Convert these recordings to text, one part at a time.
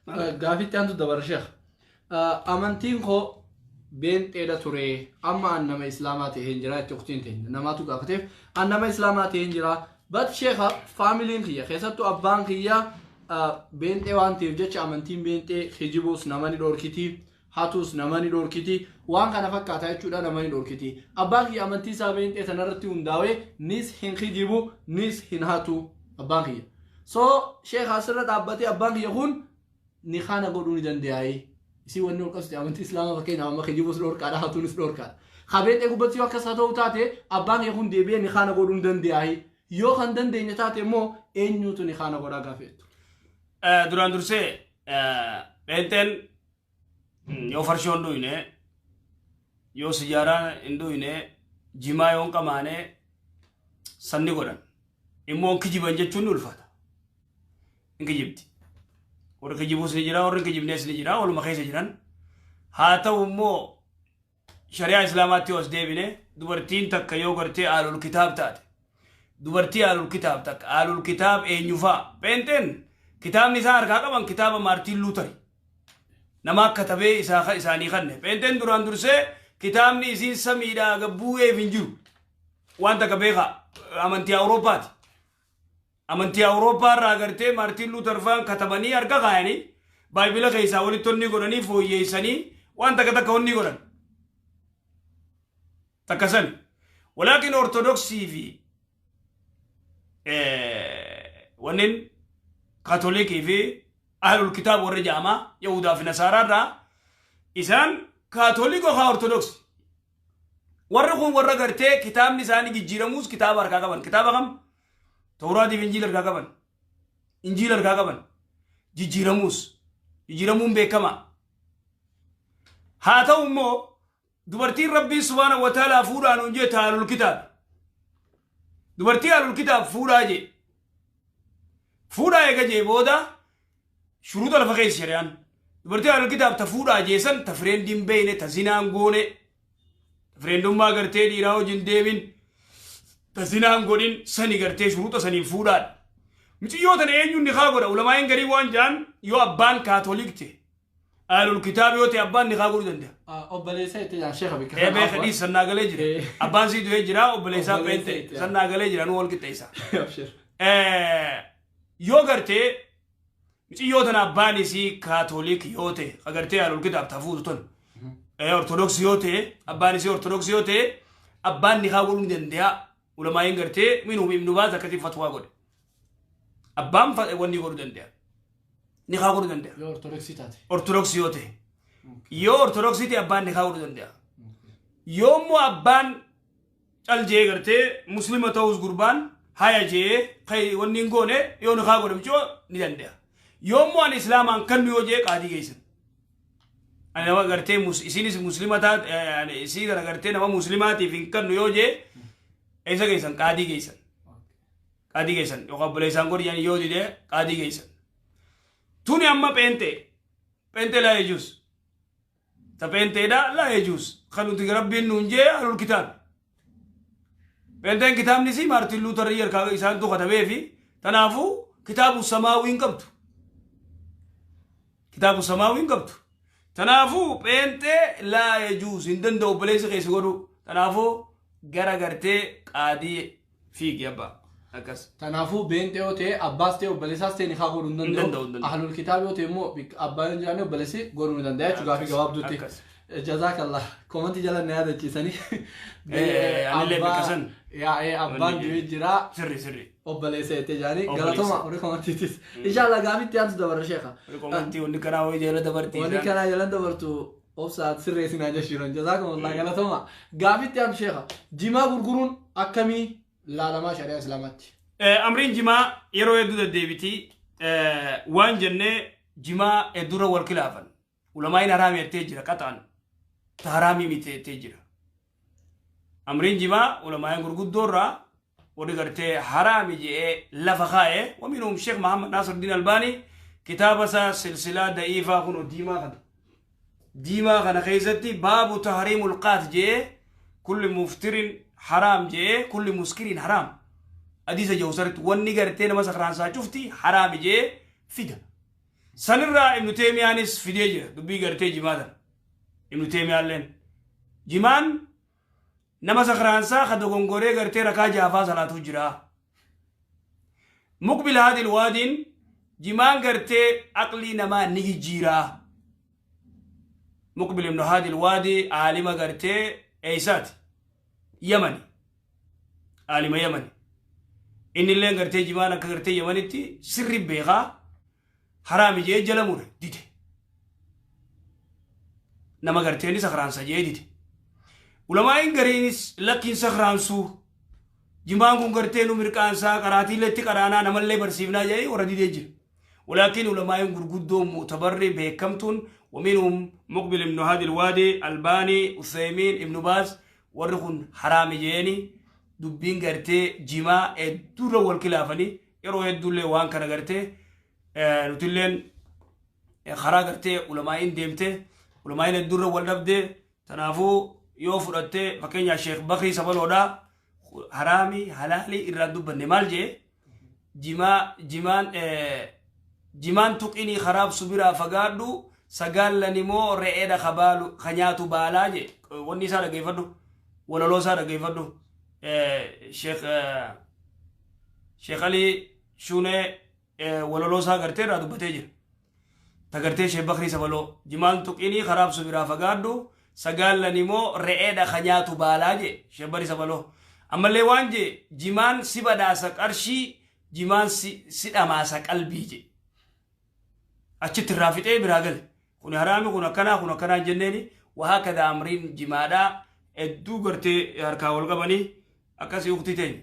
Gaafitti aantu dabara, sheekh. Amantiin koo beenxeedha ture, amma an nama islaamaa ta'een jira itti uktiin teenya namaatu gaafateef, an nama islaamaa ta'een jira. But sheekha, faamiliin kiyya, keessattuu abbaan kiyya beenxee waan ta'eef jecha, amantiin beenxee kijibuus nama ni dhorkiti, hatuus nama ni dhorkiti, waan kana fakkaata jechuudha, nama ni dhorkiti. Abbaan kiyya amantii isaa beenxee sanarratti hundaa'ee nis hin kijibu, nis hin hatu abbaan kiyya. So sheekha, asirra dhaabbatee abbaan kiyya kun nikaana godhuu ni danda'aayi? Isii wanni ol qabsite amantii islaamaa, fakkeenyaaf amma kijibuus dhorkaadha, hatuunis dhorkaadha. Kabeenxee gubbatti yoo akkas haa ta'u taate, abbaan kiyya kun deebi'ee nikaana godhuu ni danda'aayi? Yoo kan dandeenye taate immoo eenyuutu nikaana godhaa gaafeettu? Duraan dursee pheenxeen yoo farshoo hin dhuyne, yoo sijaaraa hin dhuyne, jimaa yoo hin qamaane sanni godhan. Immoo kijiban jechuun ni ulfaata. Hin kijibdi. Warri kijibuus ni jira, warri hin kijibnees ni jira, waluma keessa jiran. Haa ta'u immoo shari'aa islaamaatti yoo as deebine, dubartiin takka yoo gartee aalul kitaab taate, dubartii aalul kitaab takka, aalul kitaab eenyufaa? Pheenxeen kitaabni isaa harkaa qaban kitaaba Maartiin Luutari. Nama akka tabee isaa isaanii kanne. Pheenxeen duraan dursee kitaabni isiin samiidhaa gabbuu'eef hin jiru. Waan takka beekaa, amantii Awurooppaati. Amantii Awurooppaa irraa gartee Maartiin Luuter faan katabanii harka kaayanii, baayibila keessaa walitti onni godhanii fooyyeessanii waan takka takka onni godhan. Takka sani. Walaakin Ortodoksii fi wanneen Kaatolikii fi Ahlul Kitaab warri ja'amaa Yahudaa fi Nasaaraa irraa isaan Kaatolik yookaan Ortodoksii. Warri kun warra gartee kitaabni isaanii jijjiiramuus kitaaba harkaa qaban. Kitaaba kam? Tawraatiif Injiila harkaa qaban. Injiila harkaa qaban. Jijjiiramuus. Jijjiiramuun beekamaa. Haa ta'u immoo dubartiin Rabbiin subhaanahu wa ta'aalaa fuudhaan hin jee taalul kitaab. Dubartii alul kitaab fuudhaa jee. Fuudhaa eega jee booda shuruuxa lafa keessa shari'aan. Dubartii alul kitaab ta fuudhaa jeesan ta fireendiin beeyne, ta zinaan goone, ta fireendummaa gartee dhiiraa wajjin deemin, ta zinaan godhin sani gartee shuruuxa saniin fuudhaadha. Muciyyoo tana eenyuun nikaa godha? Ulamaa'in garii waan ja'an, yoo abbaan kaatoliik ta'e, alul kitaab yoo ta'e, abbaan nikaa godhuu danda'a. Obboleessa itti jaan, sheekha, bikka Ee, beeka, dhiis, sannaa galee jira. Abbaan sii du'ee jira, obboleessaa Obboleessa pheente itti sannaa galee jira, nu wal qixxeessa. Abshir. Yoo gartee muciyyoo tana abbaan isii kaatoliik yoo ta'e, agartee alul kitaab ta fuutu ton ortodoksii yoo ta'e, abbaan isii ortodoksii yoo ta'e, abbaan nikaa godhuu ni danda'a. Ulamaa'iin gartee minhum Ibnu Baaz akkasii fatwaa godhe. Abbaan wanni godhuu danda'a. Nikaa godhuu danda'a. Yoo ortodoksii taate. Ortodoksii yoo ta'e. Yoo ortodoksii ta'e abbaan nikaa godhuu danda'a. Yoo immoo abbaan cal jee gartee muslima ta'us gurbaan haya jee kai wanni hin goone, yoo nikaa godhe mucoo ni danda'a. Yoo immoo ani islaamaan kannu yoo jee, qaadii geessan. Ani nama gartee isinis muslima taate, ani isii kana gartee nama muslimaatiif hin kannu yoo jee, eessa geessan? Qaadii geessan. Qaadii geessan yookaan obboleessaan godhi yoo dide qaadii geessan. Tuni amma pheenxee. Pheenxee laa yajuus. Ta pheenxeedha laa yajuus. Kan nuti Rabbiin nuun jee alul kitaab. Pheenxeen kitaabni isii Maartiin Luutarrii harkaa isaantu katabee fi tanaafuu kitaabu samaawii hin qabdu. Kitaabu samaawii hin qabdu. Tanaafuu pheenxee laa yajuus, hin danda'u obboleessi keessa godhuu. Tanaafuu gara gartee qaadii fiigi abbaa. Akkas. Kanaafuu beenxee yoo ta'e, abbaas ta'e obboleessaas ta'e nikaa godhuu hin Hin danda'u, danda'u. hin danda'u. Ahlul kitaab yoo ta'e immoo bikka abbaan hin jiraanne obboleessi godhuu ni danda'a jechuudha gaafii Akkas, gabaabduutti. akkas. Jazaakallah. Komantii jala na yaadachiisanii. Anillee bakka san. Yaa abbaan Wanni du'ee jira. Sirri sirri. Obboleessa jettee jaanii. Obboleessa. Galatoma warri komantiitis. Inshallah gaafiitti aantu dabarra, sheekha. Warri komantii wanni kanaa wayii jala dabartii Wanni isaan. kanaa jalan dabartu obsaa sirreessinaa jechuudha. Jazaakumullah, galatoma. Gaafiitti aantu, sheekha. Jimaa gurguruun akkamii laalamaa shari'aa islaamaatti? Amriin jimaa yeroo hedduu deddeebiti waan jennee, jimaa hedduurra wal kilaafan. Ulamaa'iin haraami jettee jira, qaxaan ta haraamii miti jettee jira. Amriin jimaa ulamaa'iin gurguddoo irraa warri gartee haraami je'ee lafa kaa'e, waminhum Sheekh Muhammad Naasirdiin Albaanii, kitaaba isaa silsilaa da'iifaa kun diimaa kana. Diimaa kana keessatti baabu tahriimul qaat je'ee, kulli muftirin haraam je'ee, kulli muskiriin haraam. Hadiisa jedhu sirriitti wanni gartee nama sakraansaa cufti haraami je'ee fida. Sanirraa Ibnu Teemiyaanis fidee jira dubbii gartee jimaa tana. Ibnu Teemiyaalleen jimaan nama sakraansaa ka dogongoree gartee rakaa jaafaa salaatuu jira. Muqbil Haadil Waadiin jimaan gartee aqlii namaa ni jijjiiraa. Muqbil Ibnu Haadil Waadii aalima gartee eeysaati? Yamani. Aalima Yamani. Innilleen gartee jimaan akka gartee Yamanitti sirri beekaa haraami jee jala mure dide. Nama gartee ni sakraansa jee dide. Ulamaa'iin gariinis lakkiin sakraansuu jimaan kun gartee nu mirqaansaa qaraatiileetti qaraanaa namallee barsiifnaa jedhee warra didee jira. Walaakin ulamaa'iin gurguddoo mu'tabarri beekamtuun waminhum Muqbil ibnu Haadi Alwaadi, Albaanii, Uthaymiin, Ibnu Baaz warri kun haraami jeeni dubbiin gartee jimaa hedduurra wal kilaafanii yeroo hedduullee waan kana gartee nutilleen karaa gartee ulamaa'iin deemte ulamaa'iin hedduurra wal dhabde. Tanaafuu yoo fudhatte fakkeenyaaf Sheekh Bakrii Sabaloodhaa haraami halaalii irraa dubbanne maal jee jimaa jimaan jimaan tuqinii karaabsu biraa fagaadhu sagaallan immoo re'eedha kabaalu ka nyaatu baalaa jee. Wanni isaa dhageeffadhu, walaloo isaa dhageeffadhu. Sheekh Alii Shunee walaloo isaa gartee irraa dubbatee jira. Tagartee Sheekh Bakrii Sabaloo jimaan tuqinii karaabsu biraa fagaadhu sagaallan immoo re'eedha ka nyaatu baalaa jee Sheekh Bakrii Sabaloo. Ammallee waan jee jimaan si badhaasa qarshii jimaan si dhamaasa qalbii jee. Achitti irraa fixee biraa gale. Kun haraami, kun akkanaa, kun akkanaa jenneeni wahaa kada amriin jimaadhaa hedduu gartee harkaa wal qabanii akkasii uktii teenya.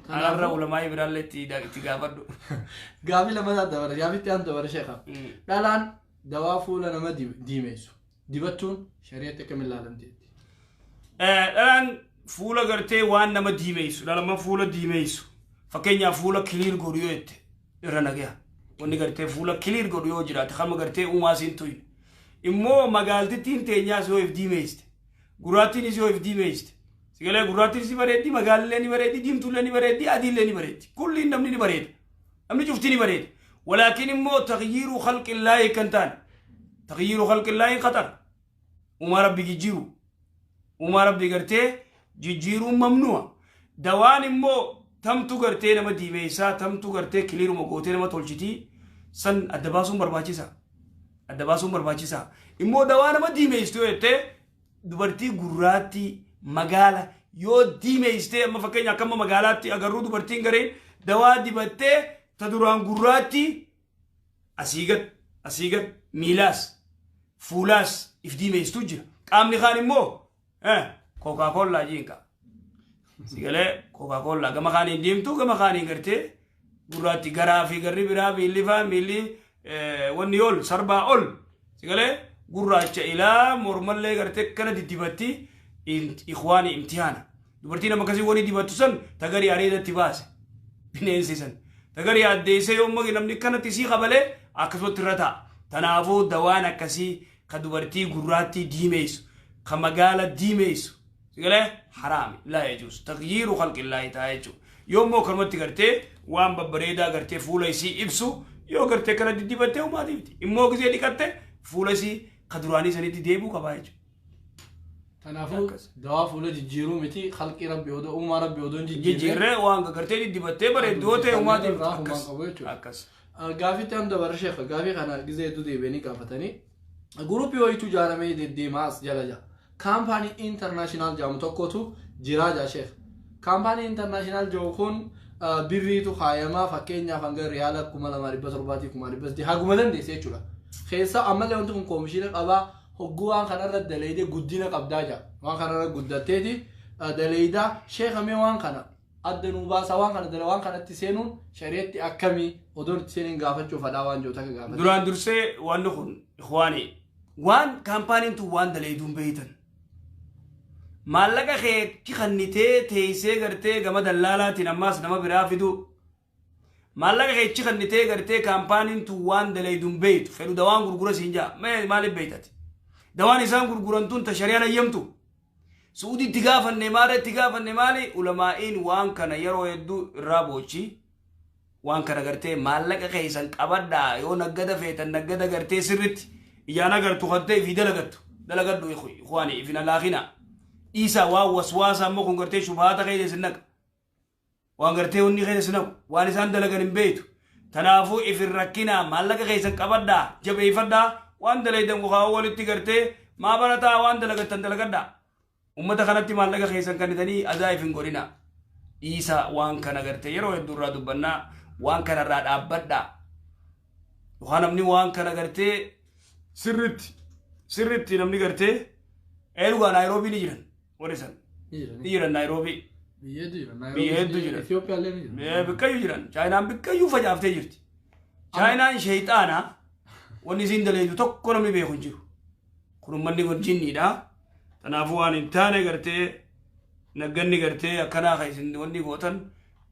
Kanarra ulamaa'ii biraallee itti gaafadhu. Gaafii lammataa dabara. Gaafitti aan dabara sheekha. Dhalaan dawaa fuula nama diimeessu dibachuun shari'atti akkamiin ilaalamteetti? Dhalaan fuula gartee waan nama diimeessu, dhalama fuula diimeessu, fakkeenyaaf fuula clear godhu yoo jette irra nagaya. Wanni gartee fuula clear godhu yoo jiraate kama gartee uumaa siin tuyne. Immoo magaaltittiin teenyaas yoo if diimeessite, gurraattiinis yoo if diimeessite, sigalee gurraattiinis ni bareeddi, magaalillee ni bareeddi, diimtuullee ni bareeddi, adiillee ni bareeddi. Kulliin namni ni bareeda. Namni cufti ni bareeda. Walaakin immoo تغيير خلق الله kan taane. تغيير خلق الله خطر. Uumaa Rabbi jijjiiru. Uumaa Rabbi gartee jijjiiruun mamnu'a. Dawaan immoo tamtu gartee nama diimeessaa, tamtu gartee clearuma gootee nama tolchitii san adda baasuun barbaachisaa. Adda baasuun barbaachisaa. Immoo dawaa nama diimeessitu yoo jettee dubartii gurraattii magaala yoo diimeessitee amma fakkeenya akka amma magaalaatti agarruu dubartiin gareen dawaa dibattee ta duraan gurraattii asii gad miilaas fuulaas if diimeessitu jira. Qaamni kaan immoo Coca-Cola jiinka. Sigalee Coca-Cola gama kaaniin diimtuu gama kaaniin gartee gurraatti garaa fi garri biraa miilli faa miilli wanni ol sarbaa ol sigalee gurraacha ilaa mormallee gartee kana diddibatti ikhwaani imtihaana. Dubartiin nama akkasii wani dibattu san tagarii areedatti baase bineensi san tagarii addeessee yommuu namni kanatti sii qabalee akkasumatti irra ta'a. Tanaafuu dawaan akkasii ka dubartii gurraattii diimeessu ka magaala diimeessu sigalee haraami لا يجوز تغيير خلق الله ta'a jechuudha. Yoommoo kanumatti gartee waan babbareedaa gartee fuula isii ibsu yoo gartee kana diddibattee uumaatiifti. Immoo gisee dhiqatte fuula isii ka duraanii sanitti deebi'uu qabaa jechuudha. Kanaafuu dawaa fuula jijjiiruu miti khalqii Rabbi odoo uumaa Rabbi odoo hin jijjiirre. Jijjiirree waan gartee diddibattee bareedduu ta'e uumaatiif akkas. Qabu jechuudha. Akkas. Gaafitti am dabara sheekha, gaafii kana gizee hedduu deebi'anii gaafatanii guruppii wayitu ijaaramee deddeemaa as jala jira. Kaampaanii international jedhamu tokkotu jiraa jaa sheekha. Kaampaanii international jedhu kun birriitu kaayamaa fakkeenyaaf hanga riyaala 2700 1300 haguma dandeesse jechuudha. Keessa ammallee wanti kun koomishina qabaa hogguu waan kanarra daleeyde guddina qabdaa jira. Waan kanarra guddatteeti daleeydaa sheekha mee waan kana adda nuu baasaa waan kana dala waan kanatti seenuun shari'atti akkamii odoon itti seenuun gaafachuuf fadhaa waan jiru takka gaafate. Duraan dursee wanni kun ikhwaani waan kaampaaniin tun waan daleeyduun beeytan. Maallaqa kee kannitee teessee gartee gama dallaalaatiin ammaas nama biraa fidu. Maallaqa kee kannitee gartee kaampaaniin tun waan daleeyduun beeytu fedhu dawaan gurgura siin jaa mee maaliif beeytati? Dawaan isaan gurguran tun ta shari'aan hayyamtu. Suudii itti gaafanne maali itti gaafanne maali ulamaa'iin waan kana yeroo hedduu irraa boochi. Waan kana gartee maallaqa keessan qabadhaa. Yoo naggada feetan, naggada gartee sirritti ijaan agartu kattee ifii dalagattu dalagadhu. Ikhwaani, ifin alaakina dhiisaa. Waan waswaasa ammoo kun gartee shubaata keessa isin naqa, waan gartee wanni keessa isin naqu, waan isaan dalagan hin beeytu. Tanaafuu ifin rakkinaa, maallaqa keessan qabadhaa, jabeeffadhaa. Waan dalaydan kaa walitti gartee maa barataa, waan dalagattan dalagadhaa. Ummata kanatti maallaqa keessan kennitanii adaa ifin godhina. Dhiisa waan kana gartee yeroo hedduu irraa dubbannaa, waan kanarraa dhaabbadhaa. Yookaan namni waan kana gartee sirritti sirritti namni gartee eedugaa Naayiroobii ni jiran warri san. Ni jiran. Ni jiran Naayiroobii. Biyya hedduu jiran. Biyya hedduu jiran. Itiyoophiyaallee ni jiran. Bikkayyuu jiran. Chaayinaan bikkayyuu facaaftee jirti. Chaayinaan sheeyxaana. Wanni isiin daleetu tokko namni beeku hin jiru. Kun uummanni kun jinniidha. Kanaafuu waan hin taane gartee nagganni gartee akkanaa kan isin wanni gootan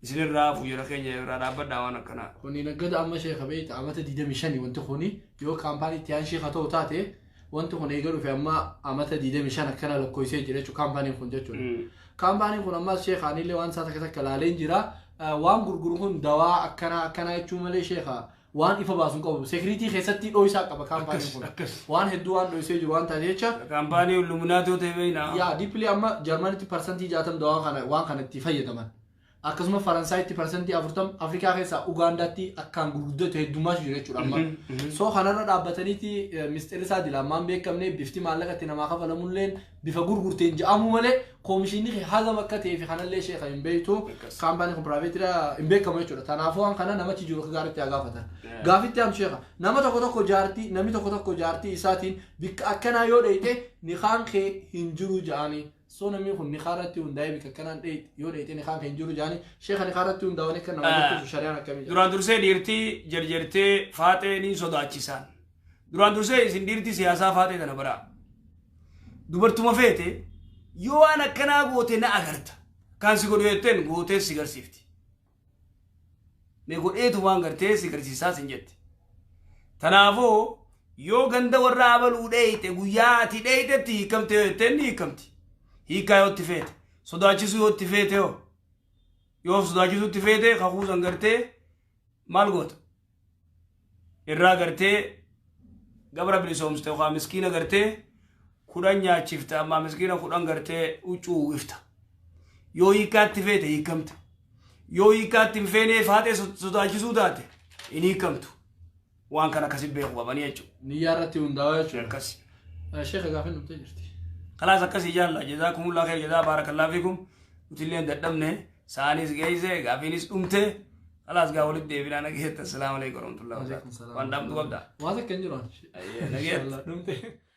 isinirraa hafu jira, keenya irraa dhaabbadhaa waan akkanaa. Kuni naggada amma sheeka beeyta amata 25. Wanti kuni yoo kaampaanii itti aan sheeka ta'u taate, wanti kun eega dhufe amma amata 25 akkana lakkoofsee jira jechuudha kaampaaniin kun jechuudha. Kaampaaniin kun ammas sheeka anillee waan isaa takka takka laaleen jira. Waan gurguru kun dawaa akkanaa akkanaa jechuu malee, sheeka, waan ifa baasuun qabu. Security keessatti dhooyisaa qaba kaampaaniin kun. Waan hedduu waan dhooysee jiru waan taate jecha. Kaampaanii Illuminaatoo ta'e beekna. Yaa, deeply amma Jarmanitti 60% dawaa kana waan kana itti fayyadaman. Akkasuma Faransaayiti 40%, Afrikaa keessaa Ugaandaatti akkaan gurguddatu heddummaatu jira jechuudha amma. So kanarra dhaabbataniiti misxirri isaa dilaammaan beekamne, bifti maallaqa itti namaa kafalamulleen bifa gurgurteen jedhamu malee, koomishinni hagam akka ta'ee fi kanallee sheeka hin beektu. Kaampaanii kun privateiidha, hin beekamu jechuudha. Kanaafuu waan kana namachi jiru akka gaariitti haa gaafatan. Gaafitti aanu, sheeka, nama tokko tokko jaartii, namni tokko tokko jaartii isaatiin bikka akkanaa yoo dheeyte nikaan kee hin jiru jedhanii. So namni kun nikaa irratti hundaa'ee bikka akkanaan yoo dheeyte nikaan kee hin jiru jedhanii, sheeka, nikaa irratti hundaa'anii akka nama jechuun shari'aan akkamii jedha? Duraan dursee dhiirtii jarjartee faaxee ni sodaachisaan. Duraan dursee isin dhiirtii siyaasaa faaxee tana baraa. Dubartuma feete yoo waan akkanaa goote na agarta. Kan si godhu jetteen gootee si garsiifti. Mee godheetu waan gartee si garsiisaa sin jetti. Kanaafuu yoo ganda warra abaluu dheeyte, guyyaa ati dheeytetti hiikamte yoo jetteen ni hiikamti. Hiikaa yoo itti feete. Sodaachisuu yoo itti feete, yoo sodaachisuutti feete, kakuusan gartee maal goota? Irraa gartee gabra bilisoomste yookaan miskiina gartee 10 nyaachifta, ammaa miskiina 10 gartee huccuu uwwifta. Yoo hiikkaatti feete hiikamta. Yoo hiikkaatti hin feenee faaxee sodaachisuu taate hin hiikamtu. Waan kana akkasi beeku qabanii jechuudha. Niyyaa irratti hundaa'aa jechuudha. Akkas. Sheeka, gaafin dhumtee jirti. Kalaas, akkasii jaalla. Jazaakumullah khair jazaa, baarakallahu fiikum. Nuti illee dadhabne, sa'aanis geesse, gaafiinis dhumte. Kalaas, gaa walitti deebinaa, nageetta. Assalaamu alaikum warahmatullahi Waalaikum wabarakatuh. salaam. Waan dhaamtu qabda. Waan akka hin jiru. Nageetta. Dhumte.